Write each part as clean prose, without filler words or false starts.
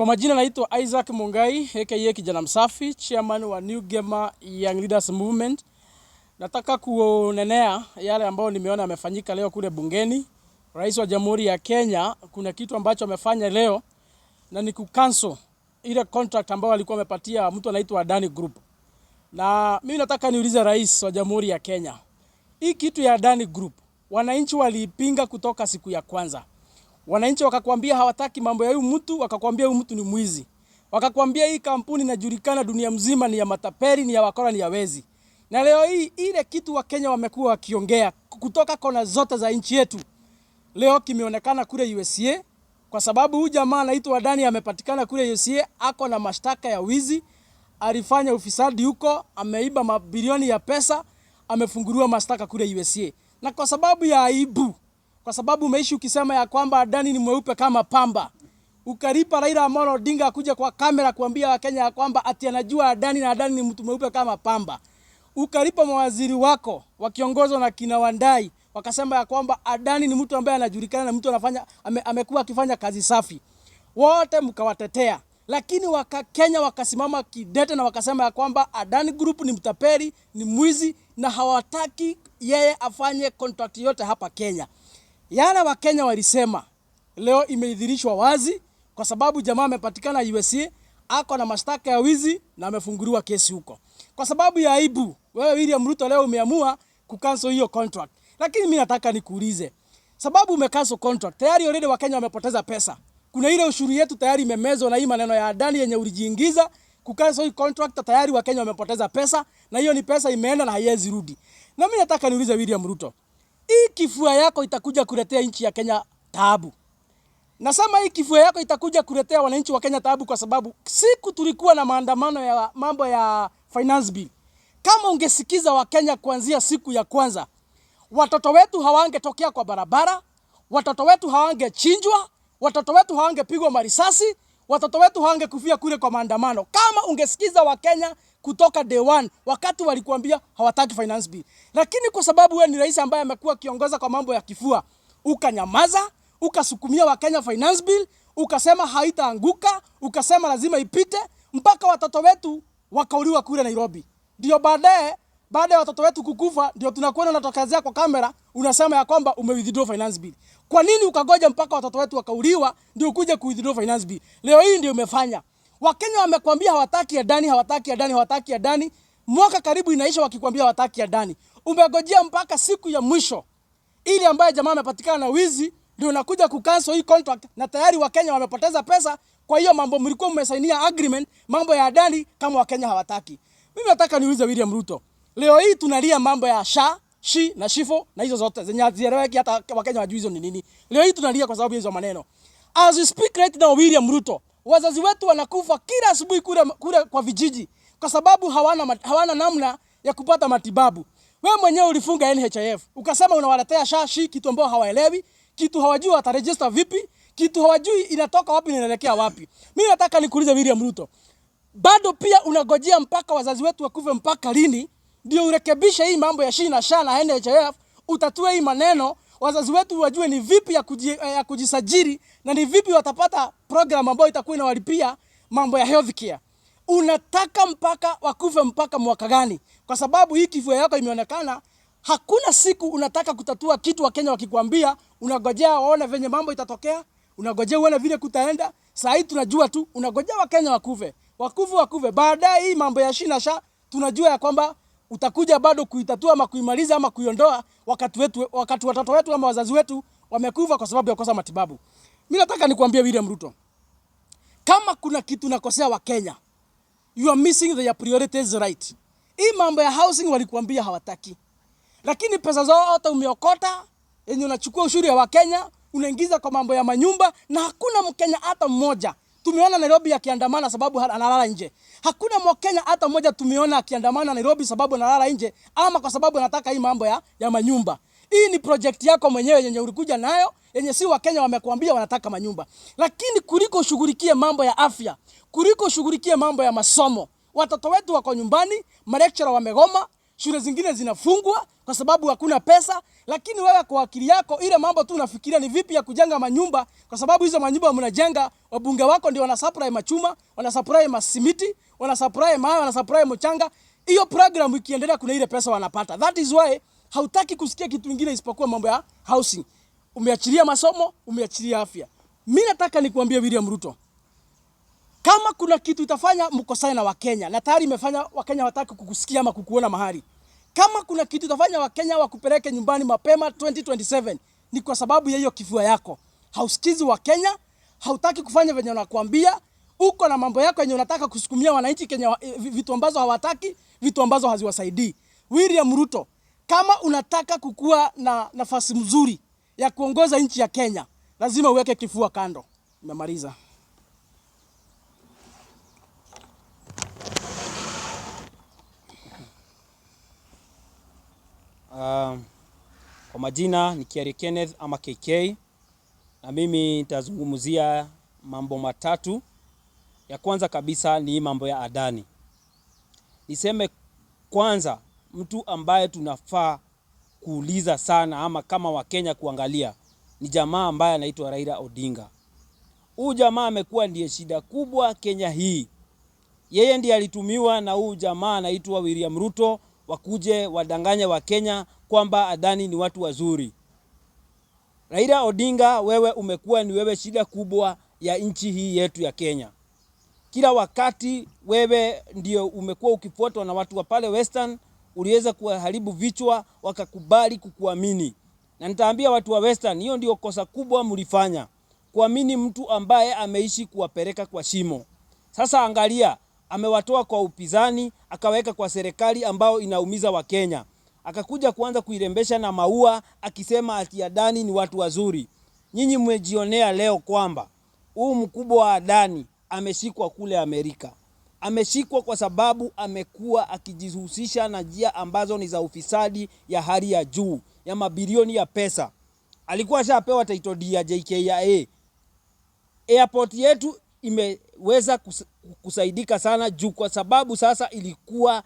Kwa majina naitwa Isaac Mungai aka Kijana Msafi, chairman wa New Gamer Young Leaders Movement. Nataka kunenea yale ambayo nimeona yamefanyika leo kule bungeni. Rais wa Jamhuri ya Kenya kuna kitu ambacho amefanya leo na ni kucancel ile contract ambayo alikuwa amepatia mtu anaitwa Adani Group. Na mimi nataka niulize Rais wa Jamhuri ya Kenya, hii kitu ya Adani Group wananchi waliipinga kutoka siku ya kwanza. Wananchi wakakwambia hawataki mambo ya huyu mtu, wakakwambia huyu mtu ni mwizi. Wakakwambia hii kampuni inajulikana dunia mzima ni ya matapeli, ni ya wakora, ni ya wezi. Na leo hii ile kitu Wakenya wamekuwa wakiongea kutoka kona zote za nchi yetu, leo kimeonekana kule USA, kwa sababu huyu jamaa anaitwa Adani amepatikana kule USA, ako na mashtaka ya wizi, alifanya ufisadi huko, ameiba mabilioni ya pesa, amefunguliwa mashtaka kule USA. Na kwa sababu ya aibu, kwa sababu umeishi ukisema ya kwamba Adani ni mweupe kama pamba, ukalipa Raila Amolo Odinga akuja kwa kamera kuambia Wakenya ya kwamba ati anajua Adani na Adani ni mtu mweupe kama pamba. Ukalipa mawaziri wako wakiongozwa na kina Wandayi wakasema ya kwamba Adani ni mtu ambaye anajulikana na mtu anafanya amekuwa akifanya kazi safi. Wote mkawatetea, lakini Wakenya wakasimama kidete na wakasema ya kwamba Adani Group ni mtapeli, ni mwizi na hawataki yeye afanye contract yote hapa Kenya. Yale Wakenya walisema leo imeidhinishwa wazi, kwa sababu jamaa amepatikana USA, ako na mashtaka ya wizi na amefunguliwa kesi huko. Kwa sababu ya aibu, wewe William Ruto leo umeamua kucancel hiyo contract. Lakini mimi nataka nikuulize, sababu umecancel contract tayari, already Wakenya wamepoteza pesa. Kuna ile ushuru yetu tayari imemezwa na hii maneno ya Adani yenye ulijiingiza kucancel hii contract, tayari Wakenya wamepoteza pesa, na hiyo ni pesa imeenda na haiwezi rudi. Na mimi nataka niulize William Ruto, hii kifua yako itakuja kuletea nchi ya Kenya taabu. Nasema hii kifua yako itakuja kuletea wananchi wa Kenya taabu, kwa sababu siku tulikuwa na maandamano ya mambo ya finance bill, kama ungesikiza Wakenya kuanzia siku ya kwanza, watoto wetu hawangetokea kwa barabara, watoto wetu hawangechinjwa, watoto wetu hawangepigwa marisasi, watoto wetu hawangekufia kule kwa maandamano. Kama ungesikiza Wakenya kutoka day one, wakati walikuambia hawataki finance bill, lakini kwa sababu wewe ni rais ambaye amekuwa akiongoza kwa mambo ya kifua, ukanyamaza, ukasukumia Wakenya finance bill, ukasema haitaanguka, ukasema lazima ipite, mpaka watoto wetu wakauliwa kule Nairobi. Ndio baadaye, baada ya watoto wetu kukufa, ndio tunakuona unatokezea kwa kamera unasema ya kwamba ume withdraw finance bill. Kwa nini ukagoja mpaka watoto wetu wakauliwa ndio ukuje ku withdraw finance bill? Leo hii ndio umefanya. Wakenya wamekwambia hawataki Adani, hawataki Adani, hawataki Adani. Mwaka karibu inaisha wakikwambia hawataki Adani. Umegojea mpaka siku ya mwisho ili ambaye jamaa amepatikana na wizi ndio unakuja kucancel hii contract, na tayari Wakenya wamepoteza pesa. Kwa hiyo mambo mlikuwa mmesainia agreement, mambo ya Adani kama Wakenya hawataki. Mimi nataka niulize William Ruto, leo hii tunalia mambo ya SHA, SHI na SHIFO na hizo zote zenye hazieleweki, hata Wakenya wajui hizo ni nini. Leo hii tunalia kwa sababu ya hizo maneno. As we speak right now, William Ruto, wazazi wetu wanakufa kila asubuhi kule, kule kwa vijiji kwa sababu hawana namna ya kupata matibabu. Wewe mwenyewe ulifunga NHIF ukasema unawaletea SHA, SHI, kitu ambao hawaelewi, kitu hawajui wataregister vipi, kitu hawajui inatoka wapi na inaelekea wapi. Mimi nataka nikuulize William Ruto, bado pia unagojea mpaka wazazi wetu wakufe mpaka lini ndio urekebishe hii mambo ya SHI na SHA na NHIF, utatue hii maneno, wazazi wetu wajue ni vipi ya kujisajili na ni vipi watapata program ambayo itakuwa inawalipia mambo ya healthcare. Unataka mpaka wakufe mpaka mwaka gani? Kwa sababu hii kifua yako imeonekana. Hakuna siku unataka kutatua kitu Wakenya wakikwambia, unagojea waone venye mambo itatokea, unagojea uone vile kutaenda. Saa hii tunajua tu unagojea Wakenya wakufe, wakufe, wakufe. Baadaye hii mambo ya SHI na SHA tunajua ya kwamba utakuja bado kuitatua ama kuimaliza ama kuiondoa wakati wetu, wakati watoto wetu ama wazazi wetu wamekufa kwa sababu ya kukosa matibabu. Mimi nataka nikwambie William Ruto, kama kuna kitu nakosea Wakenya, you are missing their priorities right. Hii mambo ya housing walikuambia hawataki, lakini pesa zote umeokota yenye unachukua ushuru ya Wakenya unaingiza kwa mambo ya manyumba, na hakuna Mkenya hata mmoja tumeona Nairobi akiandamana sababu analala nje. Hakuna Mkenya hata mmoja tumeona akiandamana Nairobi sababu analala nje ama kwa sababu anataka hii mambo ya manyumba. Hii ni project yako mwenyewe yenye ulikuja nayo, yenye si Wakenya wamekuambia wanataka manyumba. Lakini kuliko ushughulikie mambo ya afya, kuliko ushughulikie mambo ya masomo, watoto wetu wako nyumbani, malecturer wamegoma, shule zingine zinafungwa kwa sababu hakuna pesa. Lakini wewe kwa akili yako ile mambo tu unafikiria ni vipi ya kujenga manyumba, kwa sababu hizo manyumba mnajenga, wabunge wako ndio wana supply machuma, wana supply masimiti, wana supply mawe, wana supply mchanga. Hiyo program ikiendelea, kuna ile pesa wanapata. That is why hautaki kusikia kitu kingine isipokuwa mambo ya housing. Umeachilia masomo, umeachilia afya. Mimi nataka nikuambie William Ruto, kama kuna kitu itafanya mkosane na Wakenya, na tayari imefanya Wakenya wataki kukusikia ama kukuona mahali. Kama kuna kitu itafanya Wakenya wakupeleke nyumbani mapema 2027 ni kwa sababu ya hiyo kifua yako. Hausikizi Wakenya, hautaki kufanya venye wanakuambia, uko na mambo yako yenye unataka kusukumia wananchi Kenya, vitu ambazo hawataki, vitu ambazo haziwasaidii. William Ruto, kama unataka kukua na nafasi mzuri ya kuongoza nchi ya Kenya, lazima uweke kifua kando. Nimemaliza. Kwa majina ni Kiari Kenneth ama KK, na mimi nitazungumzia mambo matatu. Ya kwanza kabisa ni mambo ya Adani. Niseme kwanza, mtu ambaye tunafaa kuuliza sana ama kama Wakenya kuangalia ni jamaa ambaye anaitwa Raila Odinga. Huyu jamaa amekuwa ndiye shida kubwa Kenya hii. Yeye ndiye alitumiwa na huyu jamaa anaitwa William Ruto wakuje wadanganye Wakenya kwamba Adani ni watu wazuri. Raila Odinga, wewe umekuwa ni wewe shida kubwa ya nchi hii yetu ya Kenya. Kila wakati wewe ndio umekuwa ukifuatwa na watu wa pale Western, uliweza kuwaharibu vichwa wakakubali kukuamini. Na nitaambia watu wa Western, hiyo ndio kosa kubwa mlifanya, kuamini mtu ambaye ameishi kuwapeleka kwa shimo. Sasa angalia, amewatoa kwa upinzani akaweka kwa serikali ambayo inaumiza Wakenya, akakuja kuanza kuirembesha na maua akisema ati Adani ni watu wazuri. Nyinyi mmejionea leo kwamba huu mkubwa wa Adani ameshikwa kule Amerika. Ameshikwa kwa sababu amekuwa akijihusisha na njia ambazo ni za ufisadi ya hali ya juu ya mabilioni ya pesa. Alikuwa ashapewa title deed ya JKIA. Airport yetu imeweza kusaidika sana juu kwa sababu sasa ilikuwa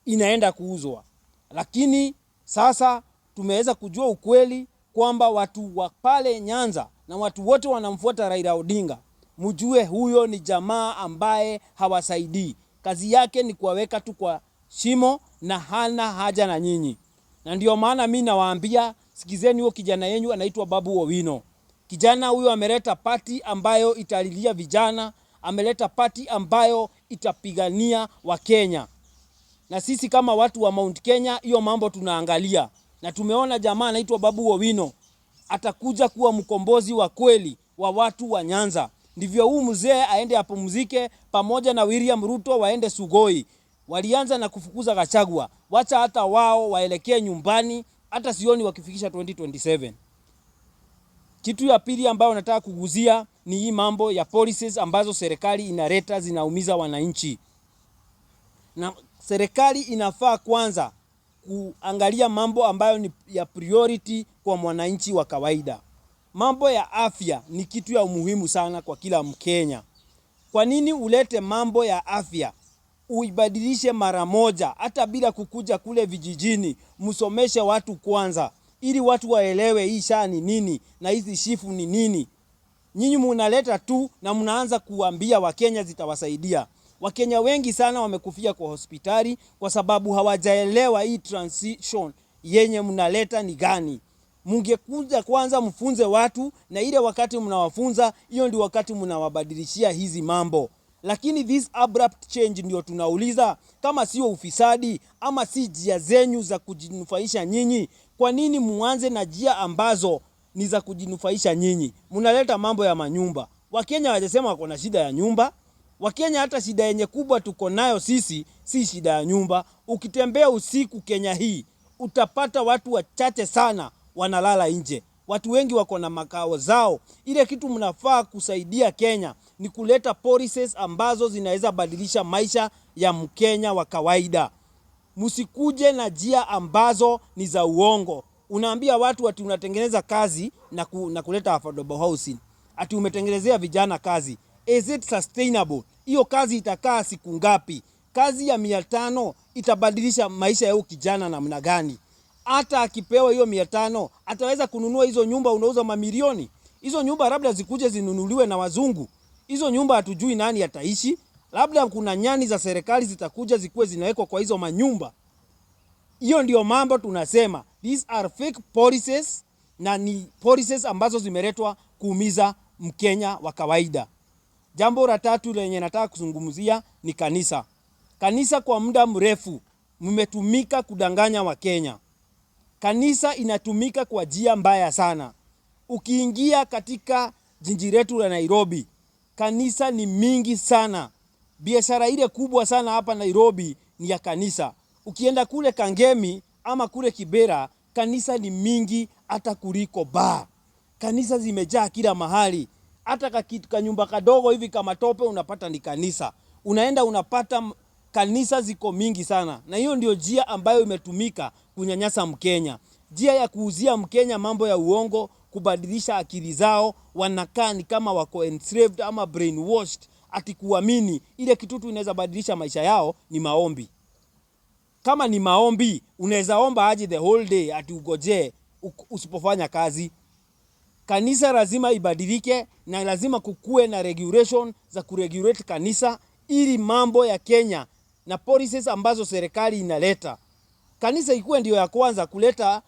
inaenda kuuzwa, lakini sasa tumeweza kujua ukweli kwamba watu wa pale Nyanza na watu wote wanamfuata Raila Odinga, mjue huyo ni jamaa ambaye hawasaidii. Kazi yake ni kuwaweka tu kwa shimo na hana haja na nyinyi. Na ndio maana mi nawaambia, sikizeni huyo kijana yenyu anaitwa Babu Owino. Kijana huyo ameleta party ambayo italilia vijana, ameleta party ambayo itapigania Wakenya. Na sisi kama watu wa Mount Kenya, hiyo mambo tunaangalia, na tumeona jamaa anaitwa Babu Owino atakuja kuwa mkombozi wa kweli wa watu wa Nyanza. Ndivyo huu mzee aende apumzike pamoja na William Ruto, waende Sugoi. Walianza na kufukuza Gachagua, wacha hata wao waelekee nyumbani, hata sioni wakifikisha 2027. Kitu ya pili ambayo nataka kuguzia ni hii mambo ya policies ambazo serikali inaleta zinaumiza wananchi, na serikali inafaa kwanza kuangalia mambo ambayo ni ya priority kwa mwananchi wa kawaida. Mambo ya afya ni kitu ya umuhimu sana kwa kila Mkenya. Kwa nini ulete mambo ya afya uibadilishe mara moja, hata bila kukuja kule vijijini? Msomeshe watu kwanza, ili watu waelewe hii SHA ni nini na hizi SHIF ni nini. Nyinyi munaleta tu na mnaanza kuambia Wakenya zitawasaidia. Wakenya wengi sana wamekufia kwa hospitali kwa sababu hawajaelewa hii transition yenye mnaleta ni gani. Mungekuja kwanza mfunze watu, na ile wakati mnawafunza, hiyo ndio wakati mnawabadilishia hizi mambo. Lakini this abrupt change ndio tunauliza, kama sio ufisadi ama si njia zenyu za kujinufaisha nyinyi, kwa nini muanze na njia ambazo ni za kujinufaisha nyinyi? Mnaleta mambo ya manyumba. Wakenya hawajasema wako na shida ya nyumba. Wakenya hata shida yenye kubwa tuko nayo sisi si shida ya nyumba. Ukitembea usiku Kenya hii utapata watu wachache sana wanalala nje. Watu wengi wako na makao zao. Ile kitu mnafaa kusaidia Kenya ni kuleta policies ambazo zinaweza badilisha maisha ya Mkenya wa kawaida. Msikuje na njia ambazo ni za uongo. Unaambia watu ati unatengeneza kazi na kuleta affordable housing, ati umetengenezea vijana kazi. Is it sustainable? Hiyo kazi itakaa siku ngapi? Kazi ya 500 itabadilisha maisha ya huyu kijana namna gani? Hata akipewa hiyo 500 ataweza kununua hizo nyumba unauza mamilioni? Hizo nyumba labda zikuje zinunuliwe na wazungu. Hizo nyumba hatujui nani ataishi. Labda kuna nyani za serikali zitakuja zikuwe zinawekwa kwa hizo manyumba. Hiyo ndio mambo tunasema, these are fake policies, na ni policies ambazo zimeletwa kuumiza Mkenya wa kawaida. Jambo la tatu lenye nataka kuzungumzia ni kanisa. Kanisa kwa muda mrefu mmetumika kudanganya Wakenya. Kanisa inatumika kwa njia mbaya sana. Ukiingia katika jiji letu la Nairobi, kanisa ni mingi sana. Biashara ile kubwa sana hapa Nairobi ni ya kanisa. Ukienda kule Kangemi ama kule Kibera, kanisa ni mingi hata kuliko baa. Kanisa zimejaa kila mahali. Hata kanyumba kadogo hivi kama tope unapata ni kanisa. Unaenda unapata kanisa ziko mingi sana. Na hiyo ndio njia ambayo imetumika kunyanyasa Mkenya. Njia ya kuuzia Mkenya mambo ya uongo, kubadilisha akili zao, wanakaa ni kama wako enslaved ama brainwashed, ati kuamini ile kitu tu inaweza badilisha maisha yao ni maombi. Kama ni maombi, unaweza omba aje the whole day ati ugojee usipofanya kazi? Kanisa lazima ibadilike na lazima kukue na regulation za kuregulate kanisa ili mambo ya Kenya na policies ambazo serikali inaleta, kanisa ikuwe ndio ya kwanza kuleta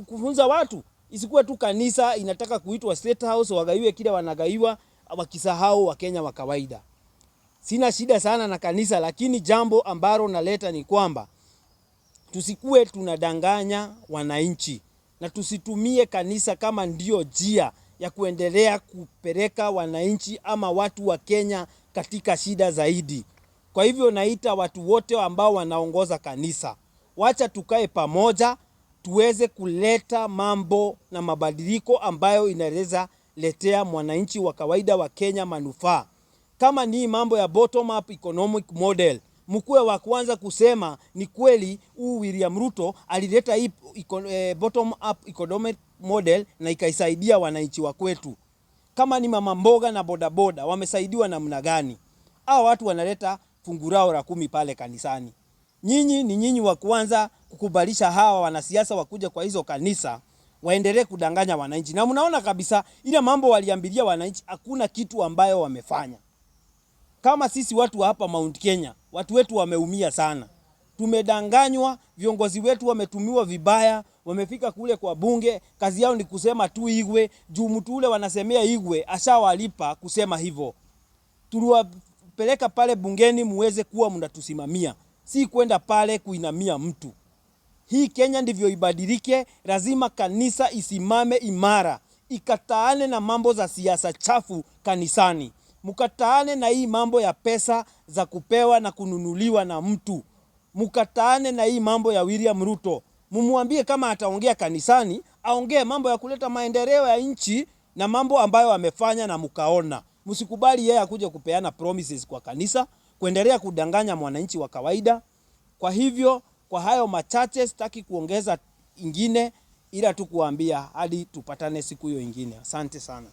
kufunza watu. Isikuwe tu kanisa inataka kuitwa State House, wagaiwe kile wanagaiwa, wakisahau Wakenya wa kawaida. Sina shida sana na kanisa, lakini jambo ambalo naleta ni kwamba tusikuwe tunadanganya wananchi na tusitumie kanisa kama ndio njia ya kuendelea kupeleka wananchi ama watu wa Kenya katika shida zaidi. Kwa hivyo naita watu wote ambao wanaongoza kanisa, wacha tukae pamoja tuweze kuleta mambo na mabadiliko ambayo inaweza letea mwananchi wa kawaida wa Kenya manufaa. Kama ni mambo ya bottom up economic model, mkuwe wa kwanza kusema ni kweli huu William Ruto alileta hii bottom up economic model na ikaisaidia wananchi wa kwetu. Kama ni mama mboga na bodaboda wamesaidiwa namna gani? Hao watu wanaleta fungu lao la 10 pale kanisani. Nyinyi ni nyinyi wa kwanza kukubalisha hawa wanasiasa wakuja kwa hizo kanisa waendelee kudanganya wananchi. Na mnaona kabisa ile mambo waliambilia wananchi hakuna kitu ambayo wamefanya. Kama sisi watu wa hapa Mount Kenya, watu wetu wameumia sana. Tumedanganywa, viongozi wetu wametumiwa vibaya, wamefika kule kwa bunge, kazi yao ni kusema tu Igwe, juu mtu ule wanasemea Igwe ashawalipa kusema hivyo. Tuliwapeleka pale bungeni muweze kuwa mnatusimamia, si kwenda pale kuinamia mtu. Hii Kenya ndivyo ibadilike, lazima kanisa isimame imara, ikataane na mambo za siasa chafu kanisani. Mkataane na hii mambo ya pesa za kupewa na kununuliwa na mtu. Mkataane na hii mambo ya William Ruto. Mumuambie kama ataongea kanisani, aongee mambo ya kuleta maendeleo ya nchi na mambo ambayo amefanya na mkaona. Msikubali yeye akuje kupeana promises kwa kanisa, kuendelea kudanganya mwananchi wa kawaida. Kwa hivyo, kwa hayo machache sitaki kuongeza ingine, ila tu kuambia hadi tupatane siku hiyo ingine. Asante sana.